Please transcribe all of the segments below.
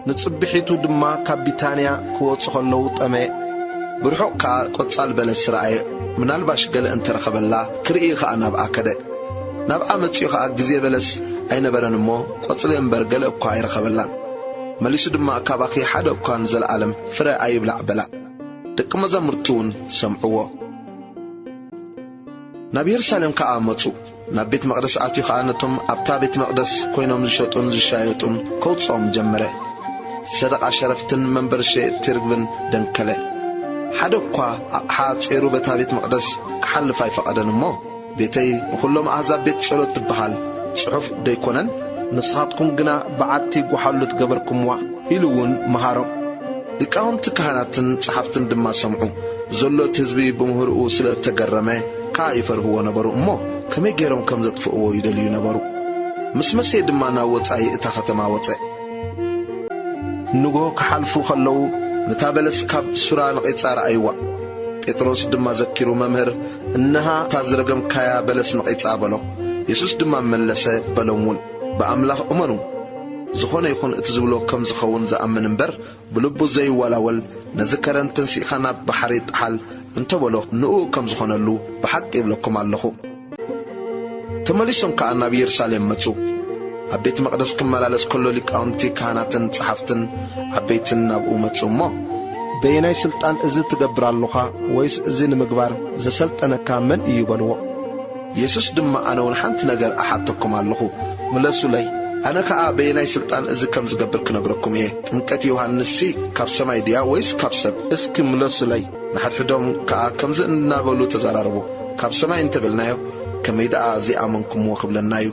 ንጽብሒቱ ድማ ካብ ቢታንያ ክወጹ ከለዉ ጠመየ። ብርሑቕ ከኣ ቆጻል በለስ ረኣየ። ምናልባሽ ገለ እንተረኸበላ ክርኢ ኸኣ ናብኣ ከደ። ናብኣ መጺኡ ኸኣ ግዜ በለስ ኣይነበረን እሞ፣ ቆጽሊ እምበር ገለ እኳ ኣይረኸበላን። መሊሱ ድማ፣ "ካባኺ ሓደ እኳ ንዘለኣለም ፍረ ኣይብላዕ" በላ። ደቂ መዛሙርቲ እውን ሰምዕዎ። ናብ የሩሳሌም ከኣ መጹ። ናብ ቤት መቕደስ ኣትዩ ኸኣ ነቶም ኣብታ ቤት መቕደስ ኮይኖም ዝሸጡን ዝሻየጡን ከውጽኦም ጀመረ። ሰደቓ ሸረፍትን መንበሪ ሸየጥቲ ርግብን ደንከለ። ሓደ እኳ ኣቕሓ ጼሩ በታ ቤት መቕደስ ክሓልፍ ኣይፈቐደን እሞ፣ "ቤተይ ንኹሎም ኣህዛብ ቤት ጸሎት ትበሃል ጽሑፍ ደይኮነን? ንስኻትኩም ግና በዓቲ ጓሓሉት ገበርኩምዋ" ኢሉ እውን መሃሮም። ሊቃውንቲ ካህናትን ጸሓፍትን ድማ ሰምዑ። ዘሎ እቲ ህዝቢ ብምህርኡ ስለ እተገረመ ከኣ ይፈርህዎ ነበሩ እሞ፣ ከመይ ገይሮም ከም ዘጥፍእዎ ይደልዩ ነበሩ። ምስ መሰየ ድማ ናብ ወጻኢ እታ ኸተማ ወጸ። ንግሆ ክሓልፉ ኸለዉ፣ ነታ በለስ ካብ ሱራ ነቒጻ ረኣይዋ። ጴጥሮስ ድማ ዘኪሩ፣ "መምህር፣ እንሃ እታ ዝረገምካያ በለስ ነቒጻ" በሎ። የሱስ ድማ መለሰ፣ በሎም እውን፣ "ብኣምላኽ እመኑ። ዝኾነ ይኹን እቲ ዝብሎ ከም ዝኸውን ዝኣምን እምበር፣ ብልቡ ዘይወላወል፣ ነዚ ከረን ተንሲእካ ናብ ባሕሪ ጥሓል እንተበሎ፣ ንእኡ ከም ዝኾነሉ ብሓቂ እብለኩም ኣለኹ።" ተመሊሶም ከኣ ናብ የሩሳሌም መጹ። ኣብ ቤት መቕደስ ክመላለስ ከሎ፣ ሊቃውንቲ ካህናትን ጸሓፍትን ዓበይትን ናብኡ መጹ እሞ፣ "በየናይ ስልጣን እዚ ትገብር ኣሎኻ? ወይስ እዚ ንምግባር ዘሰልጠነካ መን እዩ?" በልዎ። የሱስ ድማ፣ "ኣነ እውን ሓንቲ ነገር እሓተኩም ኣለኹ፣ ምለሱለይ። ኣነ ከኣ በየናይ ስልጣን እዚ ከም ዝገብር ክነግረኩም እየ። ጥምቀት ዮሃንስሲ ካብ ሰማይ ድያ ወይስ ካብ ሰብ? እስኪ ምለሱለይ።" ንሓድሕዶም ከኣ ከምዚ እናበሉ ተዘራረቡ፣ "ካብ ሰማይ እንተበልናዮ፣ ከመይ ደኣ ዘይኣመንኩምዎ ክብለና እዩ?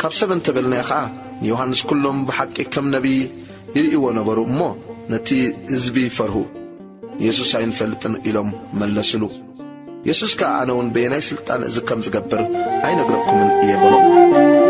ካብ ሰብ እንተበልናዮ ኸኣ፣ ንዮሃንስ ኩሎም ብሓቂ ከም ነቢይ ይርእይዎ ነበሩ እሞ፣ ነቲ ህዝቢ ፈርሁ።" "የሱስ ኣይንፈልጥን" ኢሎም መለስሉ። የሱስ ከኣ፣ "ኣነ እውን በየናይ ስልጣን እዚ ከም ዝገብር ኣይነግረኩምን እየ" በሎም።